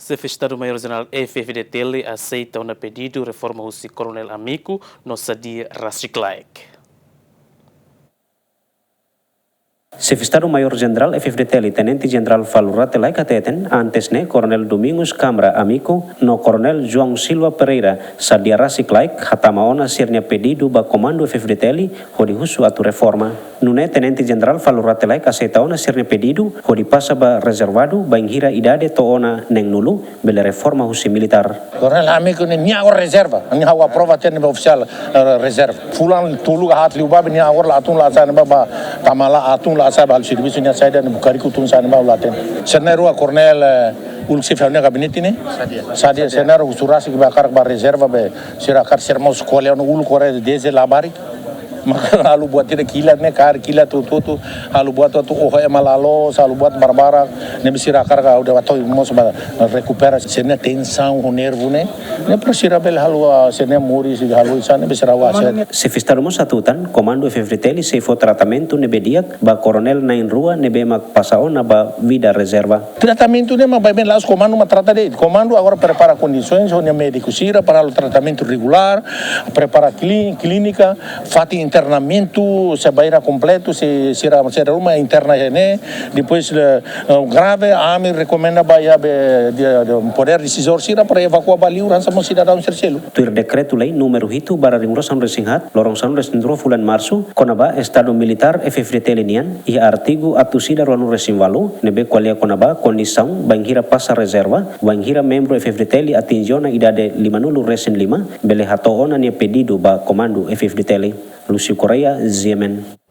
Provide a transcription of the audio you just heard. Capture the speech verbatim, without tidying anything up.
Xefe Estadu Maiór Jenerál F-FDTL aseita ona pedidu reforma husi Koronél Amico no Sadia rasik-laek. Xefe Estadu Maiór Jenerál F-FDTL, Tenente Jenerál Falur Rate Laek hateten, antes ne'e Koronél Domingos Câmara Amico no Koronél João Silva Pereira Sadia rasik-laek hatama ona sira-nia pedidu ba Komandu F-FDTL hodi husu atu reforma. Nune'e Tenente Jenerál Falur Rate Laek aseita ona sira-nia pedidu hodi pasa ba rezervadu bainhira idade to'o ona neen-nulu, bele reforma husi militár. Koronél Amico ne'e nia agora rezerva, nia ha'u aprova tiha ne'ebé ofisiál, eh, rezerva. Fulan tolu ka haat liubá be nia agora la hatún, la hasa'e ne'ebá, ba tama la hatún, la hasa'e ba halo servisu, nia hasa'e de'it, nia buka riku tun sa'e ne'ebá, la hatene. Sira na'in-rua Koronél, eh, uluk xefe ha'u-nia gabinete ne'e. Sadia. Sadia, sira na'in-rua husu rasik ba hakarak ba rezerva be, sira hakarak sira mós ko'alia no uluk Koronél dezde labarik. Maka halo buat ida kilat ne'e, kaer kilat hotu-hotu, halo buat atu oho ema la loos, halo buat barbarak, ne'ebé sira hakarak ha'u dehan atu mós ba rekupera sira-nia tensaun ho nervu ne'e, ne'e para sira bele halo, ah, sira-nia moris, halo hanesan ne'e, be sira halo hasil. Xefe Estadu mós hatutan, Komandu F-FDTL sei fó tratamentu ne'ebé di'ak ba Koronél na'in-rua ne'ebé mak pasa ona ba vida rezerva. Tratamentu ne'e mak baibain la'ós Komandu mak trata de'it. Komandu agora prepara kondisoens, ho nia médiku sira para halo tratamentu regulár, prepara klí-, klínika, fatin internamentu, se bainhira kompletu, se sira, sira ruma interna iha ne'e, depois, eh, eh, grave, ami rekomenda ba iha be, de, de, podér desizór sira para evakua ba liur hanesan mós sidadaun sira seluk. Tuir dekretu-lei númeru hitu barra rihun rua sanulu resin haat, loron sanulu resin rua fulan Marsu, kona-ba Estadu Militár F-FDTL nian, iha artigu atus ida ruanulu resin ualu, ne'ebé ko'alia kona-ba kondisaun bainhira pasa rezerva, bainhira membru F-FDTL atinje ona idade lima-nulu resin lima, bele hato'o ona nia pedidu ba Komandu F-FDTL. Lúcio Correia, G M N.